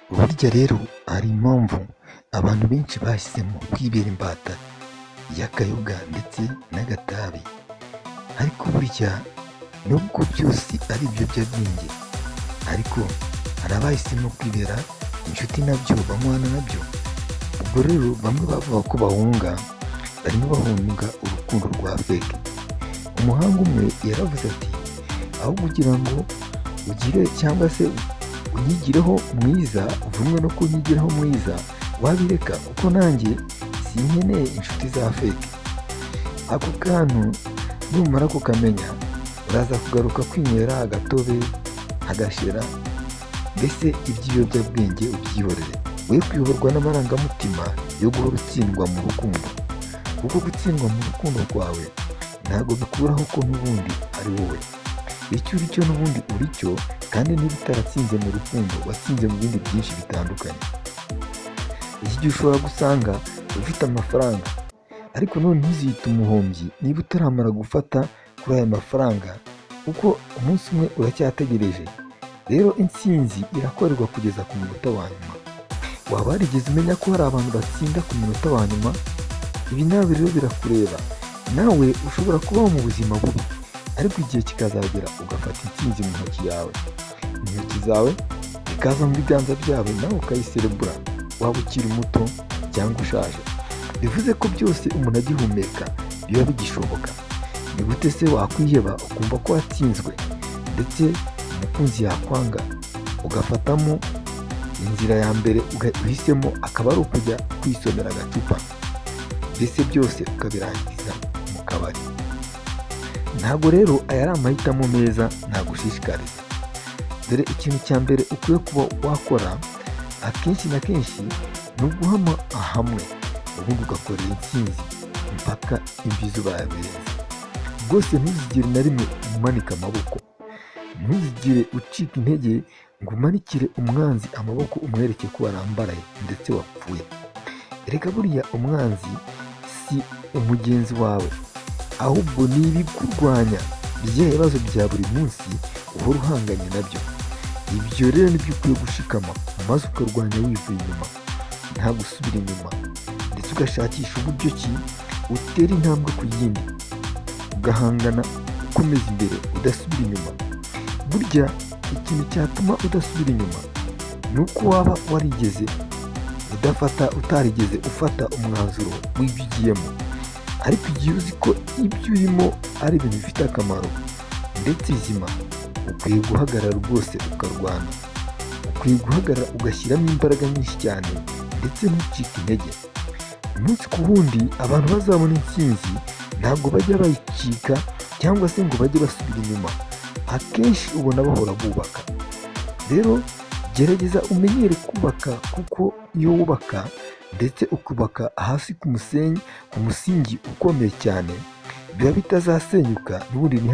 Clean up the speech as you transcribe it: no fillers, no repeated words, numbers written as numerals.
Burya rero hari impamvu abantu benshi bahisemo kwibera imbata y'akayoga ndetse n'agatabi, ariko burya nubwo byose ari ibiyobyabwenge, ariko hari abahisemo kwibera inshuti nabyo, banywana nabyo. Ubwo rero bamwe bavuga ko bahunga, barimo bahunga urukundo rwa fake. Umuhanga umwe yaravuze ati: "Aho kugira ngo ugire cyangwa se unyigireho mwiza, uvumwe no kunyigiraho mwiza, wabireka kuko nanjye sinkeneye inshuti za fake." Ako kantu numara kukamenya, uraza kugaruka kwinywera agatobe agashera, mbese iby'ibiyobyabwenge ubyihorere. We kuyoborwa n'amarangamutima yo guhora utsindwa mu rukundo, kuko gutsindwa mu rukundo rwawe ntabwo bikuraho ko n'ubundi ari wowe. Icyo uri cyo n'ubundi uri cyo, kandi niba utaratsinze mu rukundo, watsinze mu bindi byinshi bitandukanye. Iki gihe ushobora gusanga ufite amafaranga, ariko none ntuziyite umuhombyi niba utaramara gufata kuri aya mafaranga, kuko umunsi umwe uracyategereje. Rero intsinzi irakorerwa kugeza ku munota wa nyuma. Waba warigeze umenya ko hari abantu batsinda ku munota wa nyuma? Ibi nawe rero birakureba. Nawe ushobora kubaho mu buzima bubi, ariko igihe kikazagera ugafata intsinzi mu ntoki yawe, mu ntoki zawe, ikaza mu biganza byawe, nawe ukayiserebura, waba ukiri muto cyangwa ushaje. Bivuze ko byose umuntu agihumeka biba bigishoboka. Ni gute se wakwiheba ukumva ko watsinzwe, ndetse umukunzi yakwanga ugafatamo inzira ya mbere uhisemo akaba ari ukujya kwisomera agacupa, mbese byose ukabirangiriza mu kabari? Ntabwo rero aya ari amahitamo meza nagushishikariza. Dore ikintu cya mbere ukwiye kuba wakora akenshi na kenshi ni uguhama hamwe, ubundi ugakorera intsinzi mpaka imvi zubaye. Rwose ntuzigere na rimwe umanika amaboko, ntuzigere ucika intege ngo umanikire umwanzi amaboko, umwereke ko warambaraye ndetse wapfuye. Reka, buriya umwanzi si umugenzi wawe, ahubwo ni ibikurwanya, bya bibazo bya buri munsi uhora uhanganye nabyo. Ibyo rero nibyo ukwiye gushikama, maze ukarwanya wivuye inyuma, nta gusubira inyuma, ndetse ugashakisha uburyo ki utera intambwe ku yindi, ugahangana ukomeza imbere udasubira inyuma. Burya ikintu cyatuma udasubira inyuma ni uko waba warigeze udafata, utarigeze ufata umwanzuro w'ibyo ugiyemo. Ariko igihe uzi ko ibyo urimo ari ibintu bifite akamaro ndetse bizima, ukwiye guhagarara rwose ukarwana, ukwiye guhagarara ugashyiramo imbaraga nyinshi cyane, ndetse ntucike intege. Umunsi ku wundi abantu bazabona intsinzi ntabwo bajya bayicika cyangwa se ngo bajye basubira inyuma. Akenshi ubona bahora bubaka. Rero gerageza umenyere kubaka, kuko iyo wubaka ndetse ukubaka hasi ku musenyi, ku musingi ukomeye cyane, biba bitazasenyuka n'ubundi ni